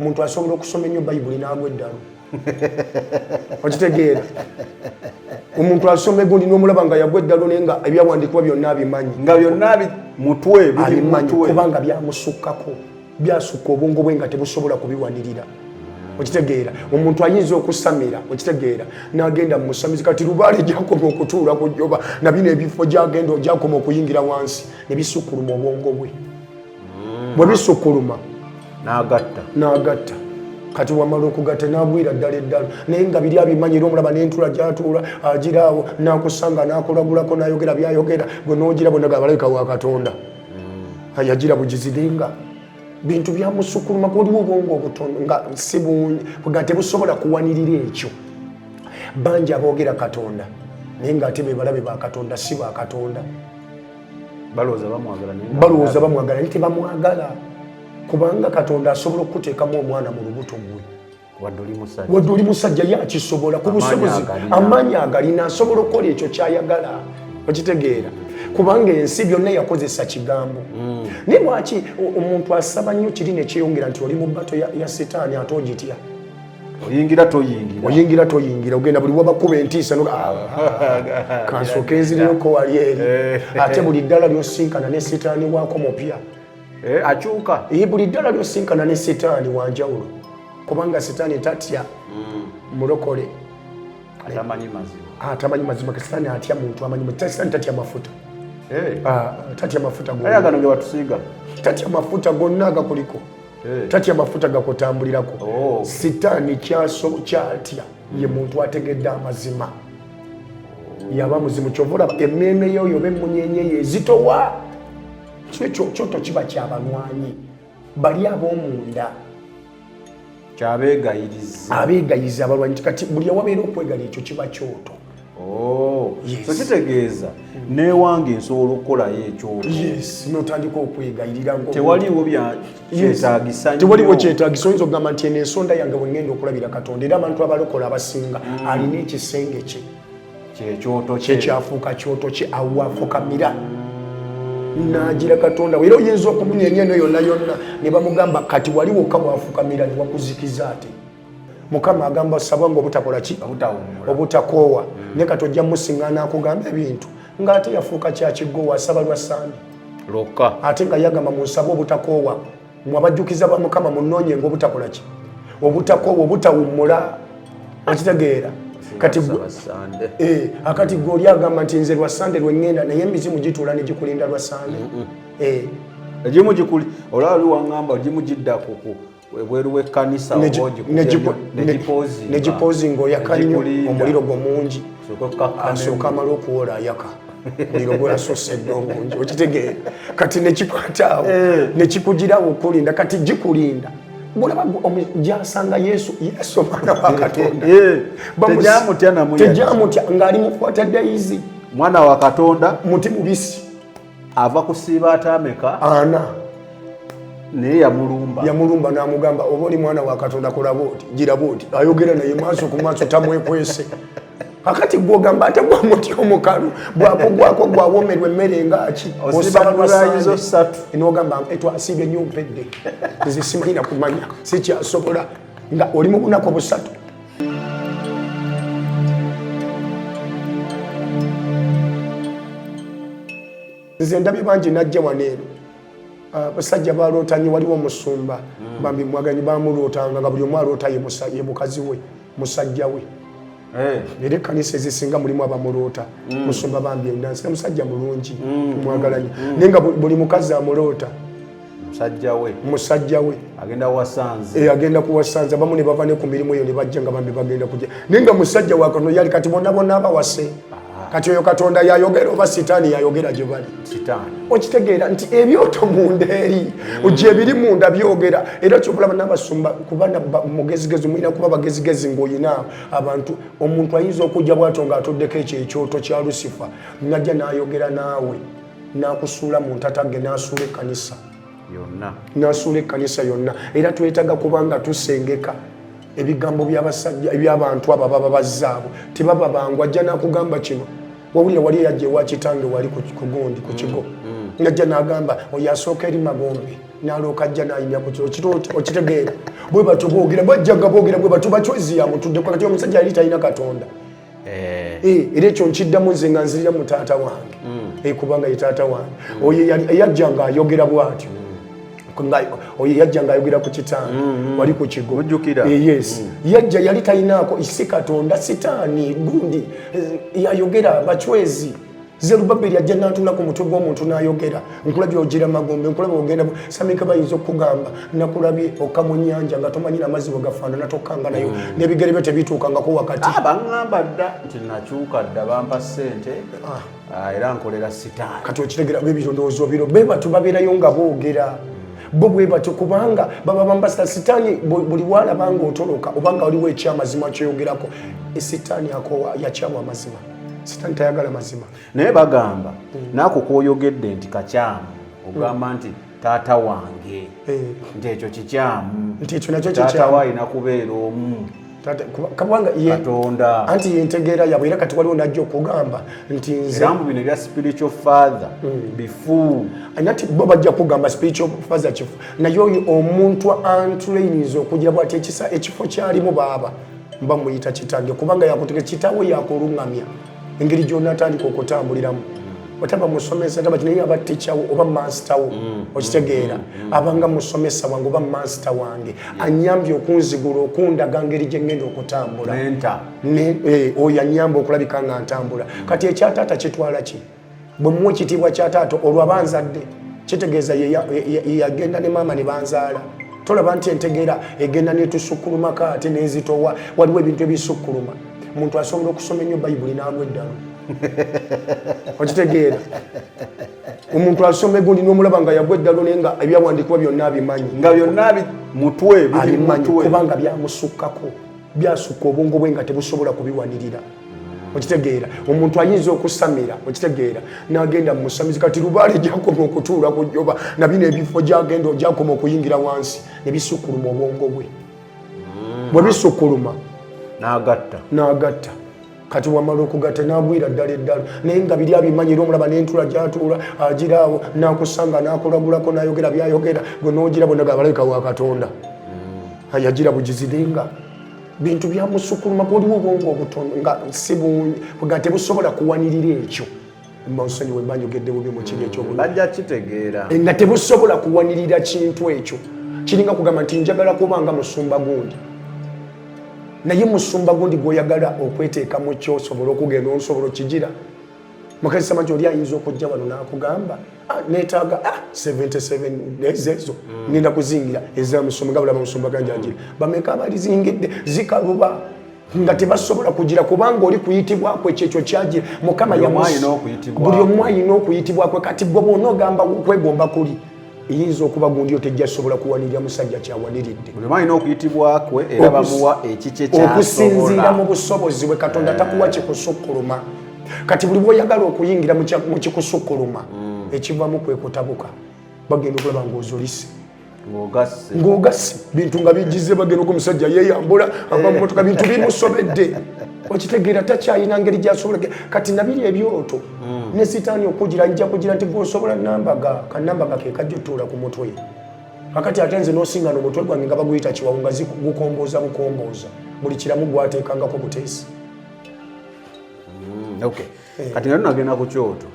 Omuntu asobola okusoma ennyo Bayibuli n'agwa eddalu. Okitegeera? Omuntu asoma egundi n'omulaba nga yagwa eddalu, naye nga ebyawandiikibwa byonna abimanyi. Nga byonna mutwe. Abimanyi, kubanga byamusukkako, byasukka obwongo bwe nga tebusobola kubiwanirira. Okitegeera? Omuntu ayinza okusamira, okitegeera, n'agenda mu musamizi. Kati lubaale gyakoma okutuula ku jjoba nabino ebifo gyagenda gyakoma okuyingira wansi ne bisukkuluma obwongo bwe. Bwe bisukkuluma n'agatta. N'agatta. Kati wamala okugatta n'agwira ddala eddala, naye nga biri abimanyi. Era omulaba n'entula gyatuula agiraawo, n'akusanga n'akulagulako, n'ayogera byayogera, gwe n'ogira bonna abalabika wa Katonda. Yagira bugizi, naye nga bintu byamusukuluma. Waliwo obwongo obutono nga si bungi, nga tebusobola kuwanirira ekyo. Bangi aboogera Katonda, naye ngaate be balabe ba Katonda, si ba Katonda. Balowooza bamwagala naye nga balowooza bamwagala, naye tebamwagala, kubanga Katonda asobola okukuteekamu omwana mu lubuto gwe wadde oli musajja. Wadde oli musajja, ye akisobola ku busobozi. Amaanyi agalina. Amaanyi agalina, asobola okukola ekyo kyayagala. Okitegeera? Kubanga ensi byonna yakozesa kigambo. Naye lwaki omuntu asaba nnyo kiri nekyeyongera nti oli mu battle ya sitaani, ate ogitya? Oyingira toyingira. Oyingira toyingira, ogenda buli wabakuba entiisa ah, kansooke nzireyoko wali eri. Ate buli ddala lyosinkana ne sitaani waako mupya. Akyuka. Buli ddala lyosinkana ne sitaani wanjawulo, kubanga sitaani tatya mulokole. Atamanyi mazima. Atamanyi mazima. Sitaani atya muntu amanyi. Sitaani tatya mafuta. Ah, tatya mafuta Aye gonna. Gano ge batusiiga. Tatya mafuta gonna agakuliko. Tatya mafuta gakutambulirako. Sitaani kyatya ye muntu ategedde amazima, yaba muzimu. Kyova olaba emmeeme yoyo oba emunyenye ye ezitowa. Kyo kyoto kiba kyabalwanyi bali ab'omunda. Kyabeegayiriza. Abeegayiza, abalwanyi. Kati buli awabeera okwegalya, ekyo kiba kyoto. Oh. Yes. So kitegeeza newange nsobola okukolayo ekyoto? Yes, notandika okwegayirira Tewaliwo bya kyetaagisa nnyo. Tewaliwo kyetaagisa. Oyinza okugamba nti eno ensonda yange bwe ngenda okulabira Katonda. Era abantu abalokola abasinga alina ekisenge kye. Kyekyoto kye. Kyekyafuuka kyoto kye, awo afukamira nagira Katonda we. Era oyinza okumunyenya eno yonna yonna ne bamugamba kati wali wokka wafukamira ne wakuzikiza. Ate Mukama agamba sabwa nga obutakola ki? Obutawummula. Obutakoowa. Naye kati ojja musiŋŋaana akugamba ebintu ng'ate yafuuka kyakiggoowa, asaba lwa Sande lwokka. Ate nga yagamba munsabe obutakoowa, mwe abajjukiza ba Mukama munoonye nga obutakola ki? Obutakoowa, obutawummula. Okitegeera? Kati Saba Sande. Akati gwe oli agamba nti nze lwa Sande lwe ŋŋenda, naye emizimu gituula ne gikulinda lwa Sande. Egimu gikuli olaba li waŋŋamba egimu gidda ku ebweru w'ekkanisa oba ogikubye negipozinga oyaka nnyo. Negikulinda. Omuliro gwo mungi. Osooke okukkakkana. Asooka amala okuwola ayaka, omuliro gwasose dde obungi. Okitegeera? Kati nekikwata awo nekikugirawo okulinda. Kati gikulinda, bulaba gyasanga Yesu, Yesu omwana wa Katonda. Tejamutya namu yadde. Tejamutya ng'ali mu 40 days. Mwana wa Katonda. Muti mubisi. Ava kusiiba atameka? Ana. Naye yamulumba. Yamulumba n'amugamba, oba oli mwana wa Katonda, kola bwoti, gira bwoti. Ayogera naye maaso ku maaso, tamwekwese. Kakati gwogamba ate gwamuti omukalu bwakugwako gwawomerwa emmere ngaaki? Osiiba lulayizo ssatu. Nogamba etwasiibye nnyo, mpedde, nze simanyi nakumanya, sikyasobola, nga oli mu bunaku busatu. Nze ndabye bangi najja wano eno. Abasajja balootanye. Waliwo omusumba bambi mwaganyi, bamulootanga nga buli omu aloota ye mukazi we, musajja we. Era ekkanisa ezisinga mulimu abamuloota. Musumba bambi endansi musajja mulungi, tumwagala nnyo, naye nga buli mukazi amuloota musajja we. Musajja we. Agenda wasanze. Agenda kuwasanze. Abamu ne bava ne ku mirimu eyo ne bajja nga bambi bagenda kujja, naye nga musajja wa Katonda yali. Kati bonna bonna abawase. Kati oyo Katonda yayogera oba sitaani yayogera gye bali? Sitaani. Okitegeera nti ebyoto munda eri gye biri munda byogera. Era kyobulaba n'abasumba kuba mugezigezi, mulina kuba bagezigezi ng'oyina abantu. Omuntu ayinza okujja bwatyo ng'atuddeko ekyo ekyoto kya Lusifa, najja n'ayogera naawe n'akusuula mu ntatagge, n'asuula ekkanisa yonna. N'asuula ekkanisa yonna. Era twetaaga kubanga tusengeka ebigambo by'abasajja, eby'abantu abo ababa bazzaabo. Tebaba bangu. Ajja n'akugamba kino. Wawulira wali eyajja ewa kitange wali ku gundi ku kigo, najja n'agamba oyo asooka eri magombe, nalooka ajja nayimya ku kiro. Okitegeera? Bwe batyo boogera, bajja nga boogera bwe batyo. Bachwezi yamutuddeko. Kati omusajja yali talina Katonda. Era ekyo nkiddamu nze nga nzirira mu taata wange, kubanga ye taata wange. Oyo yajja ng'ayogera bw'atyo, oyo yajja ng'ayogera ku kitange wali ku kigo. Mujjukira? Yes, yajja yali talinaako si Katonda, sitaani gundi yayogera. Bachwezi Zerubaberi ajja natula ku mutwe gw'omuntu n'ayogera, nkulabye ogira magombe, nkulabye ogenda samika. Bayinza okukugamba, nakulabye okka mu nnyanja nga tomanyi namazzi bwe gafaanana, tokkanga nayo, n'ebigere byo tebituukangako wakati. Ah, baŋŋamba dda nti nakyuka dda, bampa ssente. Ah, era nkolera sitaani. Kati okitegera, bebiro ndowooza obiro be batyo babeerayo nga boogera bo bwe batyo, kubanga baba bambasita sitaani. Buli walaba nga otoloka obanga waliwo ekyamazima kyoyogerako, sitaani akowa, yakyawa amazima. Sitaani tayagala mazima. Naye bagamba naako kwoyogedde nti kakyamu, ogamba nti taata wange, nti ekyo kikyamu. Nti ekyo nakyo Taata kikyamu. We alina kubeera omu. Kubanga Katonda. Anti yentegeera yabwe. Era kati waliwo najja okugamba nti nze Era mbu bino ebya spiritual father bifu. Anati bo bajja kugamba spiritual father kifu, naye oyo omuntu antrainings okugira bwati ekisa ekifo kyalimu, baaba mba muyita kitange, kubanga yakutega kitawe, yakuluŋŋamya engeri gyonatandika okutambuliramu. Otaba musomesa, taba kinaye, aba teacher wo oba master wo. Okitegeera? Abanga musomesa wange oba master wange, anyambye okunzigula, okundaga ngeri gye ngenda okutambula. Mentor. Oyo anyamba okulabika nga ntambula. Kati ekya taata kitwala ki? Bwe muwa ekitiibwa kya taata, olwo aba nzadde, kitegeeza ye yagenda ne maama ne banzaala. Tolaba nti entegeera egenda netusukkulumako ate nezitowa? Waliwo ebintu ebisukkuluma. Omuntu asobola okusoma ennyo Bayibuli n'agwa eddalu. Okitegeera? Omuntu asoma egundi n'omulaba nga yagwa eddalu, naye nga ebyawandiikibwa byonna abimanyi. Nga byonna mutwe biri. Abimanyi. Mutwe. Kubanga byamusukkako, byasukka obwongo bwe nga tebusobola kubiwanirira. Okitegeera? Omuntu ayinza okusamira, okitegeera, n'agenda mu musamizi. Kati lubaale gyakoma okutuula ku jjoba nabino ebifo gyagenda gyakoma okuyingira wansi ne bisukkuluma obwongo bwe. Bwe bisukkuluma, n'agatta. N'agatta. Kati wamala okugatta, n'agwira ddala eddalu, naye nga biri abimanyi. Era omulaba n'entula gyatuula agiraawo, n'akusanga n'akulagulako, n'ayogera byayogera, gwe n'ogira bonna gabalabika wa Katonda yagira bugizi, naye nga bintu byamusukuluma. Waliwo obwongo obutono nga si bungi, nga tebusobola kuwanirira ekyo. Mbansonyiwe mba njogedde bubi mu kiri ekyobulungi. Bajja kitegeera. Nga tebusobola kuwanirira kintu ekyo. Kiringa kugamba nti njagala kuba nga musumba gundi, naye musumba gundi gwoyagala okweteeka mu kyosobola okugenda osobola okigira. Mukazisama nti oli ayinza okujja wano n'akugamba, "Ah, neetaaga 77 days ezo ngenda kuzingira ezamusumba nga bulaba musumba ganjagira." Bameka abalizingidde zikaluba nga tebasobola kugira, kubanga oli kuyitibwakwe kyekyo kyagira Mukama. Buli omu alina okuyitibwakwe. Buli omu alina okuyitibwakwe. Kati gwe bwona ogamba okwegomba kuli eyinza okuba gundi yo tejja sobola kuwanirira musajja kyawaniridde. Buli omu alina okuyitibwa kwe era bamuwa ekikye okusinziira kyasobola. Mu busobozi bwe. Katonda takuwa kikusukkuluma. Kati buli bwoyagala okuyingira mu kikusukkuluma, ekivamu kwe kutabuka. Bagenda okulaba ng'ozolise. Ng'ogasse. Ng'ogasse bintu nga bigize. Bagenda oku omusajja yeeyambula, ava mu motoka, bintu bimusobedde. Okitegeera? Takyalina ngeri gyasobola. Kati nabiri ebyoto ne sitaani okugira nja kugira nti gwosobola nambaga kanambaga ke kajja otuula ku mutwe. Kakati ate nze n'osingana omutwe gwange nga baguyita kiwawu, nga gukombooza bukombooza buli kiramu gwateekangako buteesi. Okay, kati nga tunagenda ku kyoto,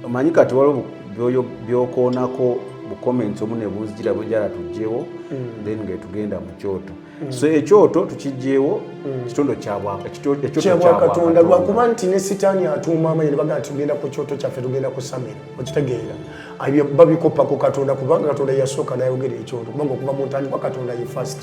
omanyi kati waliwo byokoonako bu comments omu ne bunzijira bwenjala tugyewo, then nga tugenda mu kyoto. So ekyoto tukigyewo, kitondo ekyoto kyabwakatonda, lwakuba nti ne sitaani atuuma amanyi ne bagamba nti tugenda ku kyoto kyaffe, tugenda kusamira. Okitegeera? Ebyo babikopa ku Katonda, kubanga Katonda yasooka nayogera ekyoto, kubanga okuva mu ntandikwa Katonda ye first.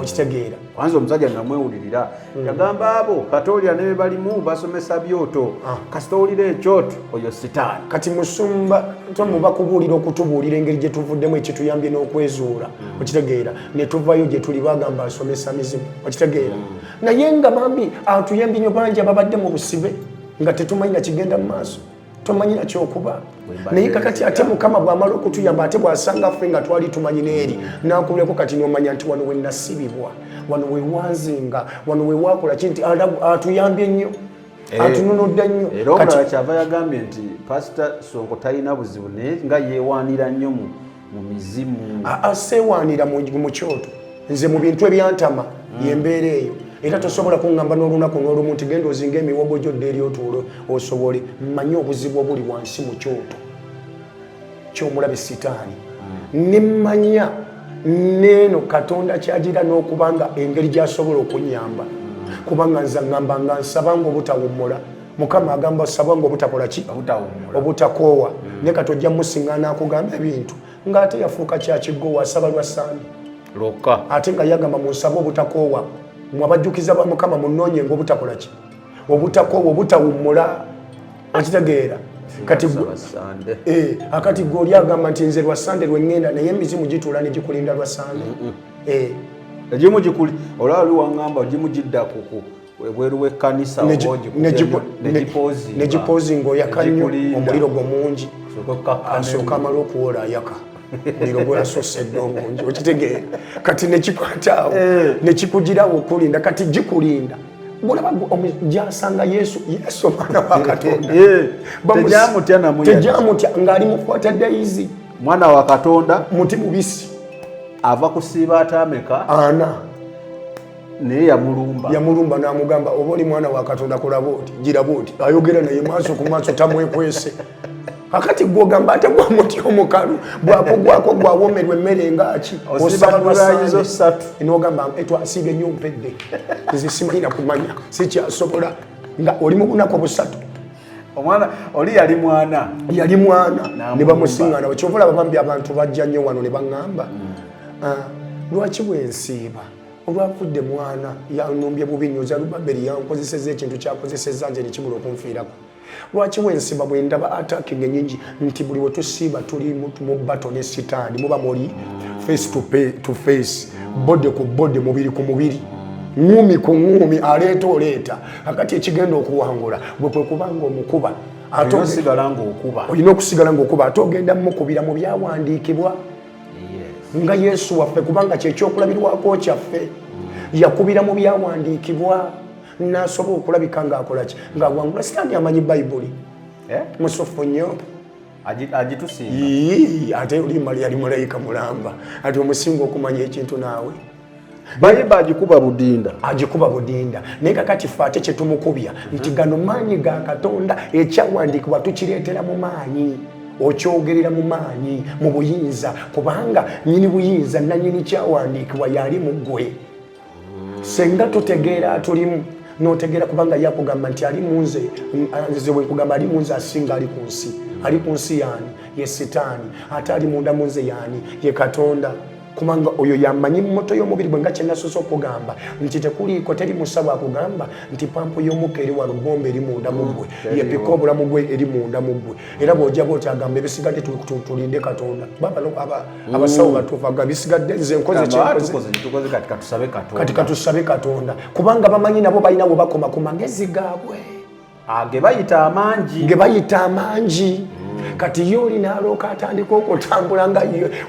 Okitegeera? Kwanza omusajja namwewulirira yagamba abo katolya ne balimu basomesa byoto. Kasita owulira ekyoto, oyo sitaani. Kati musumba tomu bakubuulira okutubuulira engeri gye tuvuddemu, ekituyambye n'okwezuula. Okitegeera? Ne tuvayo gye tuli, bagamba asomesa mizimu. Okitegeera? Naye nga bambi atuyambye nnyo. Bangi ababadde mu busibe nga tetumanyi nakigenda mu maaso, tomanyi nakyokuba. Naye kakati ate Mukama bw'amala okutuyamba, ate bw'asanga ffe nga twali tumanyi n'eri n'akuleko, kati nomanya nti wano we nasibibwa, wano we wanzinga, wano we wakola ki, nti atuyambye nnyo. Eh. Atununudde nnyo. Era omulala kyava yagambye nti Pasita Sonko talina buzibu, naye nga yeewaanira nnyo mu mizimu. Aseewaanira mu kyoto. Nze mu bintu ebyantama yembeera eyo, era tosobola kuŋŋamba n'olunaku n'olumu nti genda ozinga emiwogo gyo dda eri otuule osobole. Mmanyi obuzibu obuli wansi mu kyoto kyomulabe Sitaani, nemmanya neeno Katonda kyagira n'okubanga engeri gyasobola okunyamba, kubanga nze ŋŋamba nga nsaba nga obutawummula. Mukama agamba osaba nga obutakola ki? Obutakoowa. Naye kati ojja musiŋŋaana akugamba ebintu ng'ate yafuuka kyakiggoowa, asaba lwa Sande lwokka, ate nga yagamba munsabe obutakoowa. Mwabajjukiza ba Mukama, munoonye nga obutakola ki? Obutakoowa, obutawummula. Okitegeera? Kati eh, akati gwe oli agamba nti nze lwa Sande lwe ŋŋenda, naye emizimu gituula ne gikulinda lwa Sande. Eh. Egimu gikuli olaba luli waŋŋamba ogimu gidda kuku ebweru w'ekkanisa negipozinga, oyaka nnyo, omuliro gwo mungi, asooka amala okuwola ayaka omuliro gwasose dde omungi. Okitegeera? Kati nekikwata awo, eh. Nekikugirawo okulinda. Kati gikulinda, olaba gyasanga Yesu. Yesu omwana wa Katonda. Eh, tejamutya ng'ali mu 40 days. Mwana wa Katonda. Muti mubisi. Ava kusiiba atameka? Ana. Naye yamulumba. Yamulumba n'amugamba, "Oba oli mwana wa Katonda, kolaba oti, giraba oti." Ayogera naye maaso ku maaso, tamwekwese. Kakati gwogamba ate gwamuti omukalu bwakugwako gwawomerwa emmere ngaaki? Nogamba etwasiibye nnyo, mpedde, nze simanyina kumanya, sikyasobola, nga oli mu bunaku busatu. Omwana oli yali mwana. Yali mwana ne bamusiŋŋana. Kyova olaba bambi abantu bajja nnyo wano ne baŋŋamba, ah, lwaki bwensiiba olwavudde mwana yanumbye bubi nnyo, Zalubaberi yankozeseza ekintu kyakozeseza nze nekibula okunfiirako, lwaki wensiba bwe ndaba attacking enyingi? Nti buli we tusiiba tuli mu battle ne Sitaani, muba muli face to face, body ku body, mubiri ku mubiri, ŋumi ku ŋumi, aleeta oleeta. Akati ekigenda okuwangula gwe kwe kubanga omukuba. Olina okusigala ngaokuba, ate ogenda mukubira mu byawandiikibwa nga Yesu waffe, kubanga kyekyokulabirwako kyaffe. Yakubira mu byawandiikibwa nasobola okulabika ngaakolaki, ngaawangula Sitaani. Amanyi Bayibuli. Eh? Musufu nnyo. Agitusinga. Ate olimali yali malayika mulamba, ati omusinga okumanya ekintu naawe. Bayiba agikuba budinda. Agikuba budinda, naye kakati fe ate kyetumukubya nti gano maanyi ga Katonda. Ekyawandiikibwa tukireetera mu maanyi, okyogerera mu maanyi, mu buyinza, kubanga nyini buyinza, nanyini kyawandiikibwa yali mu ggwe. Senga tutegeera atulimu, notegeera, kubanga yakugamba nti ali munze, nze bwekugamba ali munze asinga ali ku nsi. Ali ku nsi yaani? Ye Sitaani. Ate ali munda munze yaani? Ye Katonda, kubanga oyo yamanyi moto y'omubiri gwe. Nga kyenasoose okugamba nti tekuliiko, teri musawo akugamba nti pampu y'omukka eri wano, bomba eri munda mu ggwe yepika obulamu gwe eri munda mu ggwe. Era bw'ojja bwoti agamba ebisigadde tulinde Katonda. Abasawo batuufu agamba bisigadde nze nkoze kyenkoze, kati katusabe Katonda, kubanga bamanyi nabo balina we bakoma ku magezi gaabwe. Ge bayita amangi. Ge bayita amangi. Kati ye oli nalooka atandika okutambula nga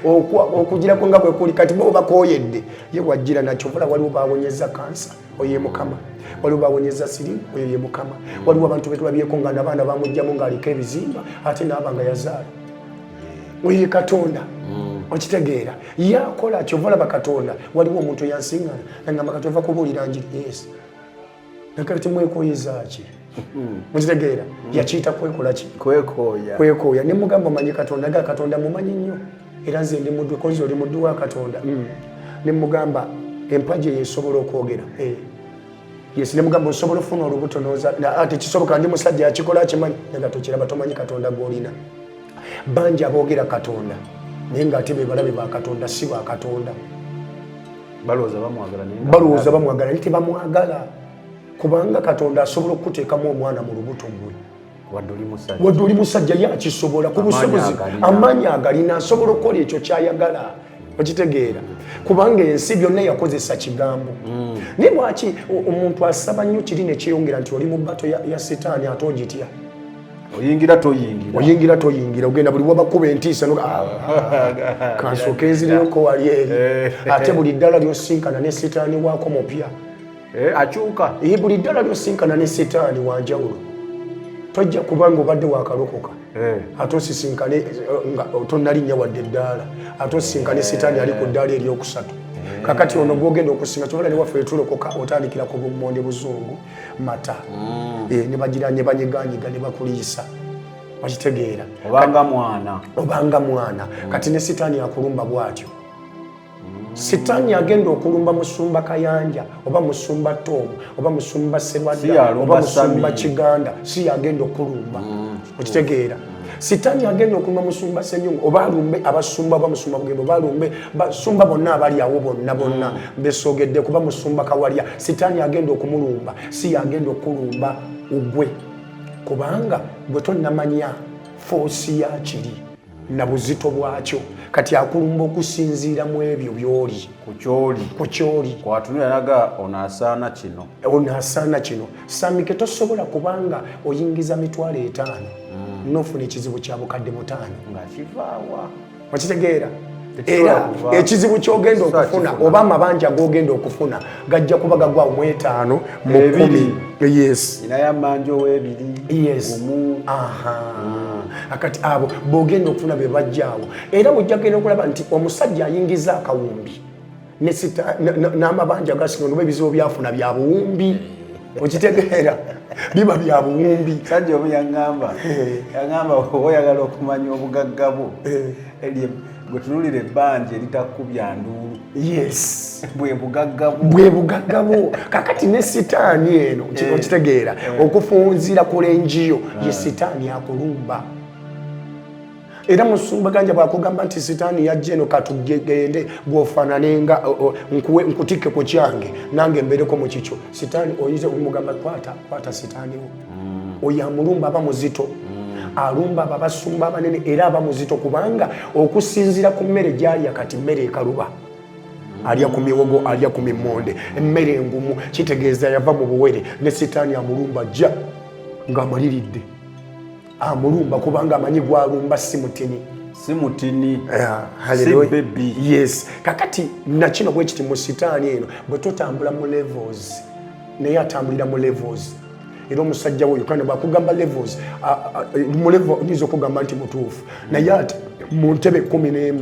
okugirako nga bwekuli. Kati bo bakooyedde, ye wajjira nakyovula. Waliwo bawonyeza kansa, oyo ye Mukama. Waliwo bawonyeza sirimu, oyo ye Mukama. Waliwo abantu betulabyeko nga nabaana bamugjamu ng'aliko ebizimba, ate naaba nga yazaala, oyo ye Katonda. Okitegeera? Yakola kyova olaba Katonda. Waliwo omuntu eyansiŋŋana nagamba, "Kati ova kubuulira njiri?" "Yes." Nakati mwekoyeza ki? Mukitegeera? Yakiyita kwekola ki? Kwekooya. Kwekooya. Ne mugamba, "Omanyi Katonda?" Ga Katonda mumanyi nnyo, era nze ndi muddu konzi. Oli muddu wa Katonda? Mm. Ne mugamba, "Empagi eyo esobola okwogera?" "Eh." "Yes." Ne mugamba, "Osobola ofuna olubuto noza?" "Tekisoboka, ndi musajja akikola akimanyi." Naga, "Tokiraba, tomanyi Katonda gw'olina." Bangi aboogera Katonda, naye ng'ate be balabe ba Katonda, si ba Katonda. Balowooza bamwagala naye nga Balowooza bamwagala, naye tebamwagala, kubanga Katonda asobola okukuteekamu omwana mu lubuto gwe. Wadde oli musajja. Wadde oli musajja, ye akisobola ku Amaanyi busobozi. agalina. Amaanyi agalina, asobola okukola ekyo kyayagala. Okitegeera? Kubanga ensi byonna yakozesa kigambo. Naye lwaki omuntu asaba nnyo kiri nekyeyongera nti oli mu battle ya Sitaani, ate ogitya? Oyingira toyingira. Oyingira toyingira, ogenda buli wabakuba entiisa ah, ah, kansooke nziriyoko wali eri. Ate buli ddala lyosinkana ne Sitaani waako mupya. Akyuka. Buli ddala lyosinkana ne sitaani wanjawulo. Tojja kubanga obadde wakalokoka, ate osisinkane nga tonalinnya wadde eddaala, ate osisinkane sitaani ali ku ddaala eryokusatu. Kakati ono gwogenda okusinga kyobola newaffe tulokoka, otandikira ku bummonde buzungu mata, ne bagira ne banyiganyiga ne bakuliisa, okitegeera? Obanga mwana. Obanga mwana. Kati ne sitaani akulumba bw'atyo. Sitaani agenda okulumba musumba Kayanja oba musumba Tom oba musumba Si Serwadda yalumba oba musumba Sami. Kiganda, si yagenda okulumba, okitegeera? Sitaani agenda okulumba musumba Senyongo oba alumbe abasumba oba musumba Bugembe oba alumbe basumba bonna abali awo bonna bonna besogedde, kuba musumba Kawalya sitaani agenda okumulumba si yagenda okulumba ugwe, kubanga gwe tonnamanya force ya kiri na buzito bwakyo. Kati akulumba okusinziira mu ebyo by'oli. Ku kyoli. Ku kyoli. Kwatunula naga ono asaana kino. Ono asaana kino. Samike, tosobola kubanga oyingiza 50,000 nofuna ekizibu kya 5,000. Nga kivaawa? Okitegeera? Tekisobola Era kuva. ekizibu kyogenda Tekisobola okufuna kifuna. oba amabanja gogenda okufuna gajja kuba gagwawo mu etaano, mu Ebiri. 10, yes. Inayo amanja ow'ebiri. Yes. Gumu. Aha, akati abo bogenda okufuna be bajjaawo. Era bwojja genda okulaba nti omusajja ayingiza akawumbi n'amabanja gasinga oba ebizibu byafuna bya buwumbi, okitegeera? Biba bya buwumbi. Sajja omu yaŋŋamba oba oyagala okumanya obugagga bwo, gwe tunulira ebbanja eritakubya nduulu. Bwe bugagga bwo. Bwe bugagga bwo. Kakati ne sitaani eno, okitegeera, okufunzira ku range yo ye sitaani akulumba. Era musumba Ganja bwakugamba nti sitaani yajja eno, katugende gwofaananenga nkutikke ku kyange nange mbeereko mu kikyo, sitaani oyinza okumugamba kwata kwata sitaani wo. Oyo amulumba aba muzito, alumba abo abasumba abanene, era aba muzito kubanga okusinziira ku mmere gyalya, kati mmere ekaluba, alya ku miwogo, alya ku mimonde, emmere engumu, kitegeeza yava mu buwere. Ne sitaani amulumba jja ng'amaliridde, amulumba kubanga amanyi gwalumba si mutini. Si mutini. Si Hallelujah. Baby. Yes. Kakati nakino bwe kiti mu sitaani eno, bwe tutambula mu levels, naye atambulira mu levels. Era omusajja we Uganda bwakugamba levels, mu level nyinza okugamba nti mutuufu, naye ate mu ntebe 11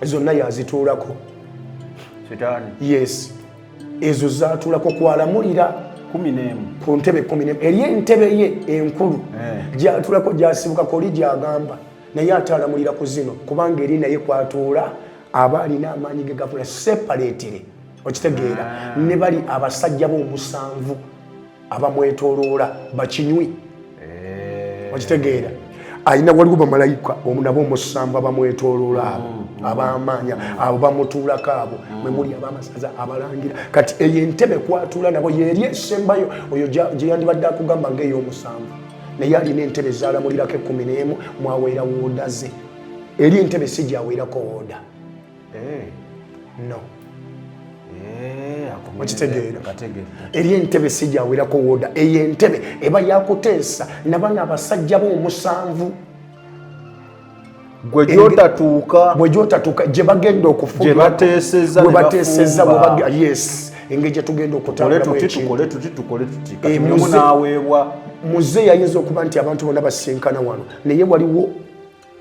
zonna yazituulako. Sitaani? Yes, ezo zatuulako kwalamulira. 11? Ku ntebe 11. Eri entebe ye enkulu gyatulako, gyasibukako, oli gyagamba, naye ate alamulira ku zino kubanga eri naye kwatuula aba alina amaanyi ge gafuna separately, okitegeera? Ne bali abasajja b'omusanvu abamwetoloola bakinywi, okitegeera? Alina, waliwo bamalayika nabo omusanvu abamwetoloola, abo ab'amaanyi abo bamutuulako, abo mwe muli ab'amasaza, abalangira. Kati eyo entebe kwatuula nabo yeeri esembayo, oyo gye yandibadde akugamba ngaey'omusanvu, naye alina entebe zalamulirako 11 mwaweera order ze. Eri entebe si gyaweerako order. No. Okitegeera? Kategedde. Eri entebe si gyawerako order. Eyo entebe eba yakuteesa nabano abasajja b'omusanvu. Gwe gyotatuuka. Bwe gyotatuuka, gye bagenda okufugira. Gye bateeseza. Gwe Ne bateeseza. bafumba. Yes, engeri gye tugenda tukole okutambulamu tuti ekintu. Tukole tuti, tukole tuti. Kati buli omu n'aweebwa. Muze yayinza okuba nti abantu bonna basinkana wano, naye waliwo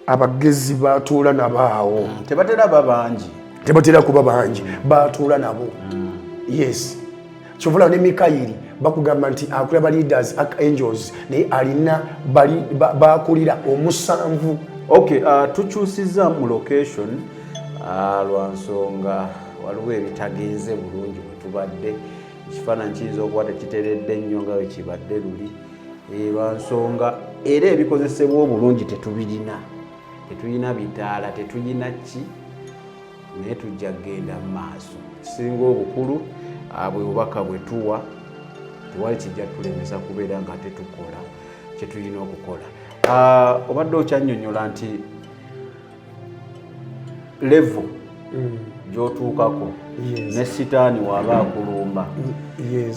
abagezi batuula nabo awo. Tebatera ba bangi. Tebatera kuba bangi batuula nabo, yes. Kyovula ne Mikayiri bakugamba nti akulira ba leaders, angels, naye alina bali bakulira omusanvu. Okay, tukyusiza mu location lwa nsonga waliwo ebitagenze bulungi bwe tubadde. Ekifaananyi kiyinza okuba tekiteredde nnyo nga bwe kibadde luli. Lwa nsonga era ebikozesebwa obulungi tetubirina, tetulina bitaala, tetulina ki, naye tujja kugenda mu maaso. Kisinga obukulu bwe bubaka bwe tuwa, tewali kijja tulemesa kubeera nga tetukola kyetulina okukola. Obadde okyannyonnyola nti level gy'otuukako ne sitaani waaba akulumba,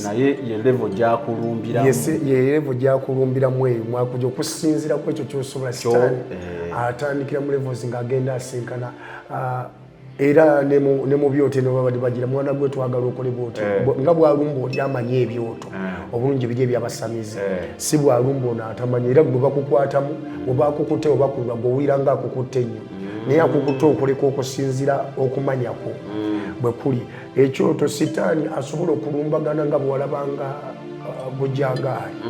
naye ye level gyakulumbiramu. Yes, ye level gyakulumbiramu eyo mwakuja okusinziira ku ekyo kyosobola. Sitaani atandikira mu levels ng'agenda asinkana. Era ne mu byoto eno babadde bagira mwana gwe twagala okole bwotyo eh. Nga bwalumba oli amanyi ebyoto eh. Obulungi biri ebyabasamize eh. Si bwalumba ono atamanyi era gwe bakukwatamu oba akukutte oba kulwa gwe owulira nga akukutte ennyo naye akukutte okuleka okusinzira okumanyako bwe kuli ekyoto. Sitaani asobola okulumbagana nga bwewalabanga bujangaali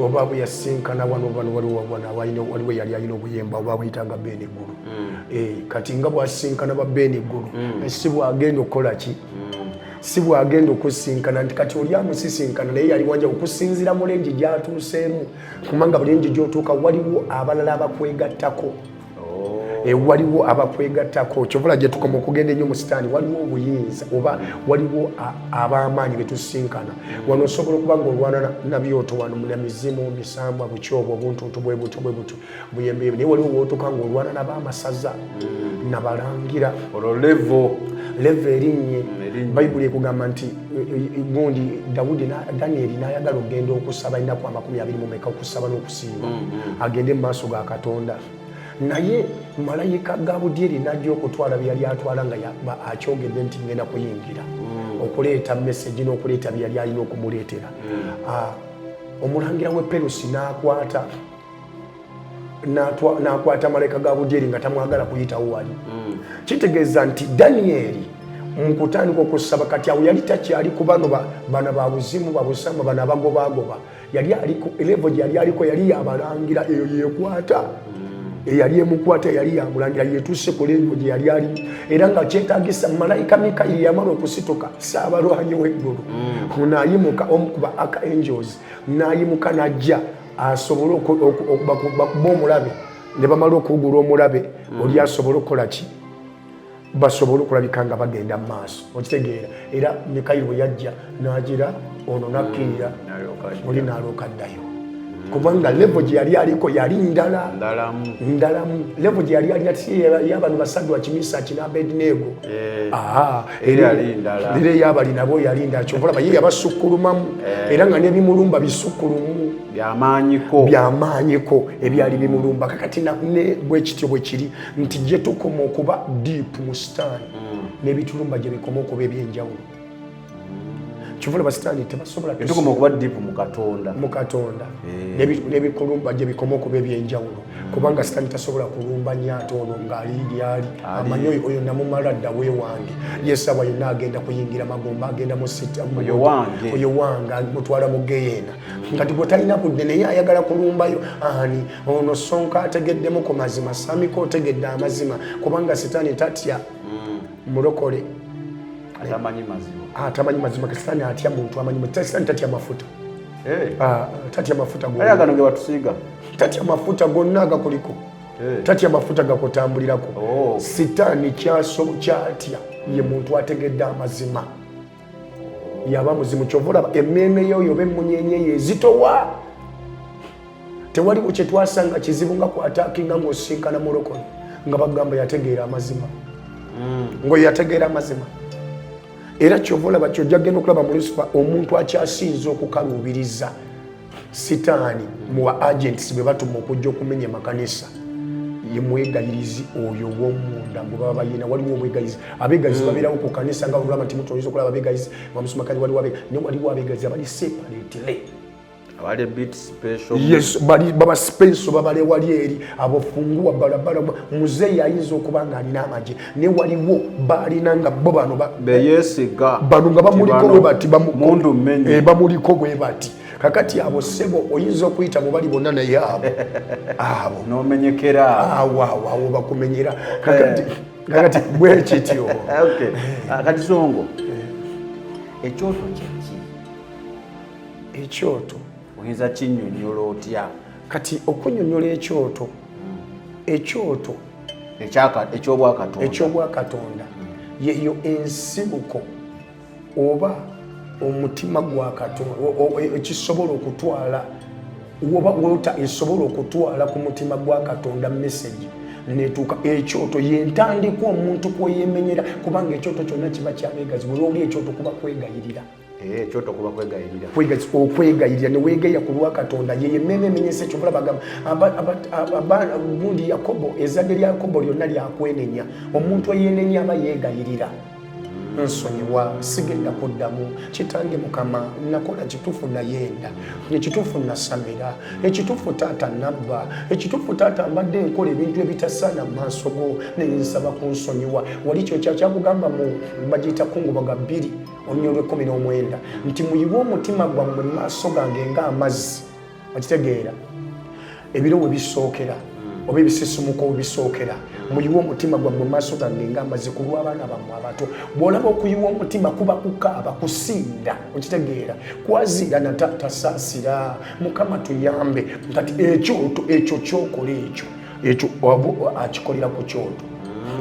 oba bwe yasinkana wano bano waliwo waliwo yali alina obuyemba oba buyitanga Ben Eggulu eh, kati nga bwasinkana ba Ben Eggulu eh, si bwagenda okukola ki si bwagenda okusinkana nti kati oli amusisinkana naye yali wanja okusinzira mu range gyatuuseemu kubanga buli range gyotuuka waliwo abalala abakwegattako oh. E, waliwo abakwegattako kyovula gye tukoma okugenda ennyo mu sitaani waliwo obuyinza oba waliwo ab'amaanyi betusinkana wano osobola okuba nga olwana nabyoto wano namizimu misambwa bukyobo obuntuntu bwe butyo bwe butyo buyembe naye waliwo wotuka nga olwana nabamasaza nabalangira olwo level level erinnye mm, bayibuli ekugamba nti e, e, e, gundi dawudi danieri nayagala okugenda okusaba ennaku 20 meka okusaba n'okusiiba agende mu maaso ga katonda naye malayika gabudyeri najja okutwala byeyali atwala nga akyogedde nti ngenda kuyingira okuleeta message n'okuleeta byeyali alina okumuleetera ah, omulangira we perusi n'akwata n'akwata malayika ga budyeri nga tamwagala kuyitawo wali kitegeeza nti danieri mu kutandika okusaba kati awo yali takyali ku bano bana ba buzimu babusama bano abagobagoba yali aliko level gye yali aliko yali yabalangira eyo yekwata eyali emukwata yali yamulangira yetuuse ku level gye yali alimu era nga kyetagisa malayika mikayiri yamala okusituka saabalwanyi w'eggulu mm. nayimuka omu ku ba archangels nayimuka najja asobole bakuba omulabe ne bamala okuwugula omulabe oli asobole okukola ki basobole okulabika nga bagenda mu maaso okitegeera era mikayiri bwe yajja n'agira ono nakkirira mm, oli n'alooka ddayo kubanga level gye yali aliko yali ndala ndalamu level gye yali alina yabano basadwa kimisaki n'abednego eh. era eyabali nabo yali ndala kyova olaba ye yabasukkulumamu eh. Era nga n'ebimulumba bisukkulumu byamaanyiko byamaanyiko ebyali bimulumba kakati ne bwekityo bwe kiri nti gye tukoma okuba deep mu sitaani n'ebitulumba gye bikoma okuba ebyenjawulo kyova olaba sitaani tebasobola tukoma okuba deep mu katonda mu katonda eh. N'ebikulumba gye bikoma okuba ebyenjawulo kubanga sitaani tasobola kulumba nyaata ono ng'ali gyali amanyi oyo oyo namumala dda wewange yesawa yonna agenda kuyingira magomba agenda mu sita Oyo wange. Oyo wange mutwala mu geyeena kati gwe talina budde naye ayagala kulumbayo ani ono sonka ategeddemu ku mazima samiko otegedde amazima kubanga sitaani tatya mulokole atamanyi mazima atamanyi mazima ka sitaani atya muntu amanyi sitaani tatya mafuta Eh. Ah, tatya mafuta aye gonna gano ge batusiiga tatya mafuta gonna agakuliko Eh. Tatya mafuta gakutambulirako Oh. Sitaani kyatya ye muntu ategedde amazima yaba muzimu kyova olaba emmeeme yoyo oba emunyenye ye ezitowa tewaliwo kyetwasanga kizibu nga kwatakinga ng'osinkana mulokole nga bagamba yategeera amazima ngaoyo yategeera amazima era kyova olaba kyojja genda okulaba mu lusifa omuntu akyasinza okukaluubiriza sitaani mu ba agents bwe batuma okujja okumenya amakanisa ye mwegayirizi oyo ow'omunda gwe baba bayina waliwo omwegayirizi abegayizi babeerawo ku kanisa nga olaba nti mutu oyinza okulaba abegayizi bamusumakani waliwo naye waliwo abegayizi abali separately abali a bit special yes bali baba special babale wali eri abo funguwa barabara muzeeyi ayinza okuba nga alina amagye ne waliwo balina nga bo bano beyesiga bano nga bamuliko bwe bati mundu mmenye eh, bamuliko bwe bati kakati abo ssebo oyinza okuyita mu bali bonna naye abo abo nomenyekera awo awo awo bakumenyera kakati eh. Kakati bwe kityo okay ah, kati songo ekyoto kyeki ekyoto oyinza kinnyonnyola otya kati okunyonyola ekyoto ekyoto ekyobwakatonda ekyobwakatonda yeyo ensibuko oba omutima gwa katonda ekisobola okutwala oba wota esobola okutwala ku mutima gwa katonda message netuuka ekyoto yentandikwa omuntu kweyemenyera kubanga ekyoto kyonna kiba kyabegazi buli oli ekyoto kuba kwegayirira Eh, ekyoto kuba kwegayirira. Okwegayirira newegayira ku lwa Katonda. Yeye emmeeme emenyesa ekyo. Bagamba gundi Yakobo, ezzadde lya Yakobo lyonna lyakwenenya. Omuntu eyenenya aba yeegayirira, nsonyiwa, sigenda kuddamu, kitange Mukama, nakola kituufu, nayenda ekituufu, nasamira ekituufu, taata nabba ekituufu, taata mbadde nkola ebintu ebitasaana mu maaso go, naye nsaba kunsonyiwa. Wali kyo kyakyakugamba mu bagiyita kungubaga 2 olunya olw'e19 nti muyiwe omutima gwammwe mu maaso gange ng'amazzi. Okitegeera? Ebiro we bisookera oba ebisisimuka we bisookera, muyiwe omutima gwammwe mu maaso gange ng'amazzi ku lw'abaana bammwe abato. Bw'olaba okuyiwa omutima kuba kukaaba, kusinda. Okitegeera? Kwaziira na taata, saasira, Mukama tuyambe. Kati ekyoto ekyo kyokola ekyo ekyo akikolera ku kyoto,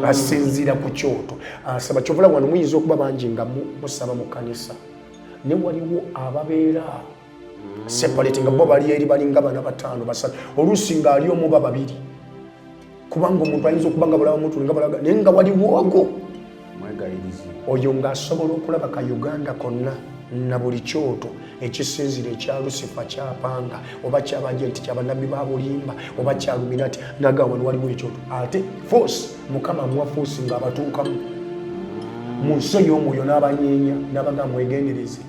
asinziira ku kyoto, asaba. Kyovula wano muyinza okuba bangi nga musaba mu kanisa, ne waliwo ababeera separate nga bo bali eri, balinga bana, bataano, basatu, oluusi ng'ali omu ba babiri, kubanga omuntu ayinza okuba nga bulaba muntu nga balaga, naye nga waliwo ago mwegayirizi. Oyo ng'asobola okulaba ka Uganda konna na buli kyoto ekisinzira ekya Lusifa kyapanga oba kyabajenti kyabanabbi ba bulimba oba kyaluminati, naga wano waliwo ekyoto. Ate force Mukama amuwa force ng'abatuukamu mu nsi ey'omwoyo n'abanyeenya n'abaga mwegendereze.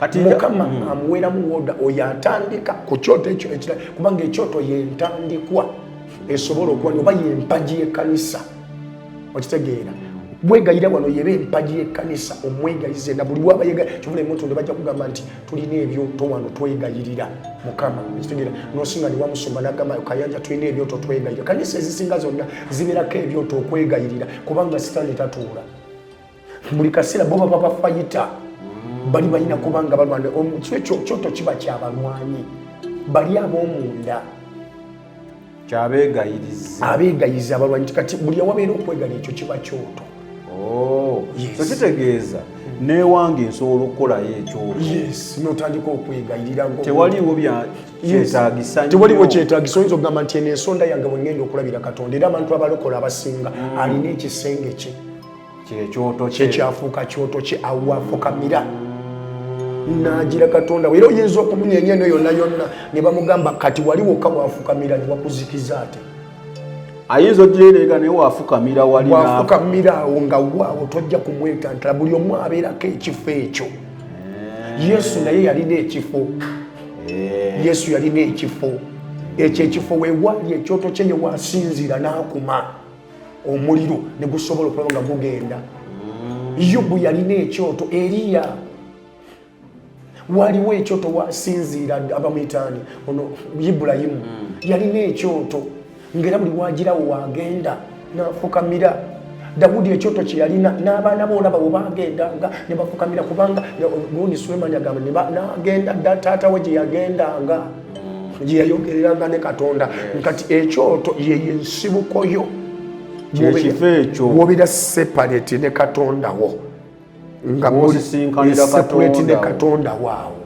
Kati Mukama amuweeramu woda oyo atandika ku kyoto ekyo ekirala, kubanga ekyoto yentandikwa esobola okuba oba yempagi y'ekkanisa. Okitegeera? Bwegayira wano yeba empagi y'ekkanisa, omwegayize na buli waba yega kyovula emuntu bajja kugamba nti tulina ebyoto wano twegayirira Mukama. Okitegeera? Nosinga niwamusumba nagamba Kayanja tulina ebyoto twegayirira. Kanisa ezisinga zonna zibeerako ebyoto okwegayirira, kubanga Sitaani tatuula buli kaseera. Bo baba bafayita bali balina kubanga balwana. Ekyo kyoto kiba kyabalwanyi bali ab'omunda. Kyabegayirizi. Abeegayiza, abalwanyi. Kati buli awabeera okwegala ekyo kiba kyoto. Oh, Yes. So kitegeeza newange nsobola okukolayo ekyoto? Yes, notandika okwegayirira Tewaliwo bya kyetaagisa nnyo. Tewaliwo kyetaagisa. Oyinza okugamba nti eno ensonda yange bwe ngenda okulabira Katonda. Era abantu abalokola abasinga alina ekisenge kye. Kyekyoto kye. Kyekyafuuka kyoto kye, awo afukamira nagira Katonda we. Era oyinza okumunyeenya eno yonna yonna ne bamugamba kati wali wokka wafukamira ne wakuzikiza ate. Ayinza ogireerega naye wafukamira wali Wafukamira awo nga waawo tojja kumwetantala. Buli omu abeerako ekifo ekyo. Yesu naye yalina ekifo. Yesu yalina ekifo ekyo. Ekifo wewaali ekyoto kye, yewasinziira n'akuma omuliro ne gusobola okulaba nga gugenda. Yobu yalina ekyoto. Eriya waliwo ekyoto wasinziira. Abamuyitaani ono Ibulayimu yalina ekyoto, ngaera buli wagirawo wagenda nafukamira. Dawudi ekyoto kyeyalina n'abaana be olaba webagendanga ne bafukamira, kubanga gundi Sulemani agamba nagenda dda taata we gye yagendanga, gye yayogereranga ne Katonda. Kati ekyoto yeyo ensibuko yo. Kyekifo ekyo. Wobeera separate ne Katonda wo nga muli W'osisinkanira separate ne Katonda wo. Katonda waawo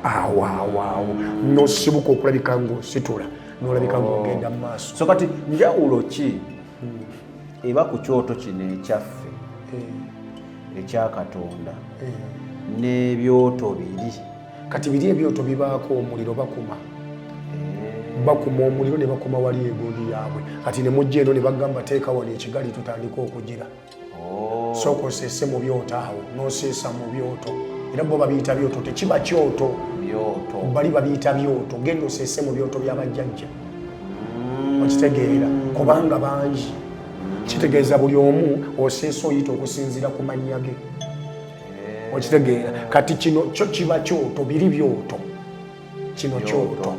awo awo awo nosibuka okulabika ng'ositula nolabika ng'ogenda mu maaso. So kati njawulo ki eba ku kyoto kino ekyaffe ekya Katonda n'ebyoto biri? Kati biri ebyoto bibaako omuliro, bakuma bakuma omuliro ne bakuma wali egundi yaabwe. Kati ne mujja eno ne bagamba teeka wano ekigali tutandike okugira. Sooka oseese mu byoto awo, n'oseesa mu byoto. Era bo babiyita byoto, tekiba kyoto. Byoto. Bali babiyita byoto. Genda oseese mu byoto by'abajjajja. Okitegeera? Kubanga bangi, kitegeeza buli omu oseesa oyita okusinziira ku mannya ge. Okitegeera? Kati kino kyo kiba kyoto, biri byoto, kino kyoto.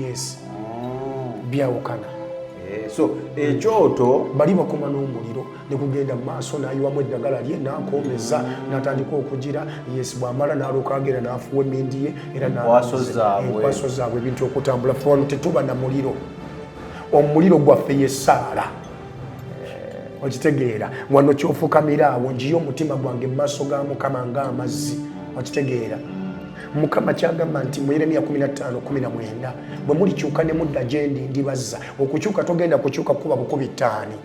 Yes, byawukana. So ekyoto Bali bakoma n'omuliro ne gugenda mu maaso, n'ayiwamu eddagala lye n'akomeza n'atandika okugira. Yes, bw'amala n'alooka agenda n'afuwa emindi ye era Enkwaso zaabwe. Enkwaso zaabwe, ebintu okutambula. Ffe wano tetuba na muliro, omuliro gwaffe ye ssaala. Okitegeera? Wano kyofukamira awo, njiye omutima gwange mu maaso ga Mukama ng'amazzi. Okitegeera? Mukama kyagamba nti mu Yeremiya 15:19, bwe mulikyuka ne mudda gye ndi, ndibazza. Okukyuka togenda kukyuka kuba bukubi ttaani,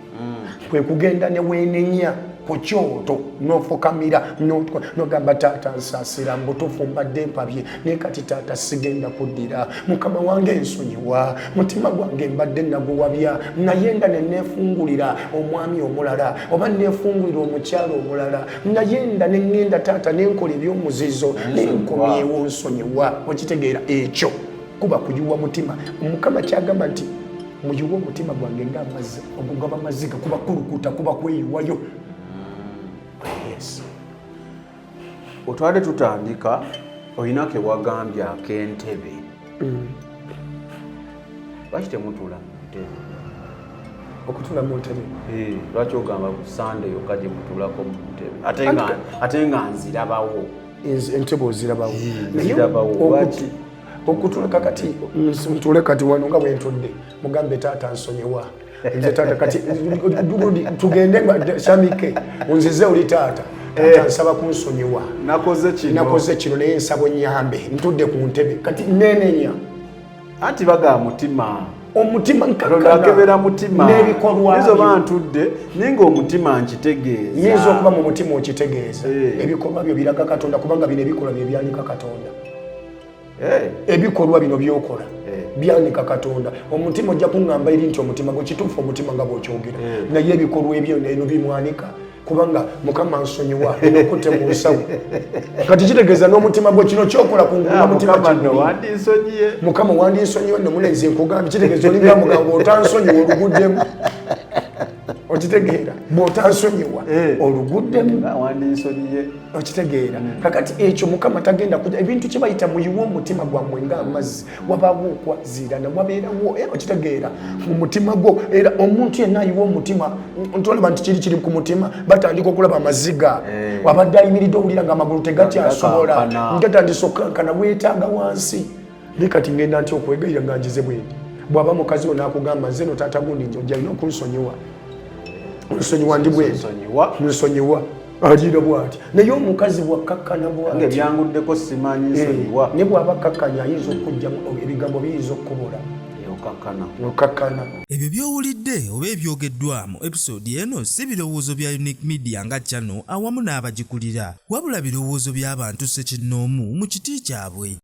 kwe kugenda ne weenenya ku Ku kyoto n'ofukamira n'ogamba, "Taata, nsaasira, mbutuufu mbadde mpabye, naye kati taata sigenda kuddira. Mukama wange, nsonyiwa, mutima gwange mbadde naguwabya, nayenda ne neefungulira omwami omulala oba neefungulira omukyalo omulala, nayenda ne ŋŋenda taata nenkola ebyomuzizo, nenkomyewo, nsonyiwa." Okitegeera? Ekyo kuba kuyiwa mutima. Mukama kyagamba nti muyiwe omutima gwange ngaamazzi ogugaba maziga, kuba kulukuta, kuba kweyiwayo. Yes. Otwade tutandika, olina kewagambye ak'entebe. Lwaki temutula mu ntebe? Okutula mu ntebe? Eh, lwaki ogamba ku Sande yokka gye mutulako mu ntebe, ate nga nzirabawo? Entebe ozirabawo? Naye Nzirabawo. Lwaki? Okutula kakati ntule kati wano nga bwentudde, mugambe, "Taata, nsonyiwa nze taata." Kati tugende nga samike onzize oli, "Taata, taata, nsaba kunsonyiwa." Nakoze kino. "Nakoze kino, naye nsaba onyambe." Ntudde ku ntebe kati nenenya. Anti baga mutima. Omutima. Katonda akebera mutima. N'ebikolwa Nizo byo. Ba ntudde naye nga omutima nkitegeeza. Nyinza okuba mu mutima okitegeeza, ebikolwa byo biraga Katonda, kubanga bino ebikolwa bye byanika Katonda. Ebikolwa bino byokola byanika Katonda. Omutima ojja kuŋŋamba eri nti omutima gwe kituufu, omutima nga bw'okyogera, naye ebikolwa ebyo eno bimwanika, kubanga "Mukama, nsonyiwa, enokutte mu nsawo," kati kitegeeza n'omutima gwe kino kyokola kungulu Ah, n'omutima Mukama nno kiguli. Wandinsonyiye. "Mukama, wandinsonyiwa nno munenze nkugambye." Kitegeeza olinga mugamba otansonyiwa oluguddemu. Okitegeera? Bw'otansonyiwa oluguddemu. Ah, wandinsonyiye. Okitegeera? Kakati ekyo Mukama tagenda kuja ebintu kyebayita muyiwe omutima gwammwe ng'amazzi. Wabaawo okwaziirana, wabeerawo era okitegeera mu mutima gwo. Era omuntu yenna ayiwa omutima, ntolaba nti kiri kiri ku mutima, batandika okulaba amaziga. Wabadde ayimiridde, owulira nga amagulu tegakyasobola. Gakankana. Gatandise okukankana, weetaaga wansi. Naye kati ngenda nti okwegayira nga njize bwendi, bw'aba mukazi wo n'akugamba, "Nze no taata gundi nti ojja alina okunsonyiwa, nsonyiwa, ndi bwendi." Nsonyiwa. "Nsonyiwa," aliira bwati. Naye omukazi bwakkakkana Nga bwati, ebyanguddeko simanyi, nsonyiwa. Ne bw'aba akkakkanya, ayinza okugjamu ebigambo, biyinza okukubula. Okakkana. Okakkana. Ebyo by'owulidde oba ebyogeddwa mu episode eno si birowoozo bya Unique Media nga channel awamu n'abagikulira, wabula birowoozo by'abantu ssekinnoomu mu kiti kyabwe.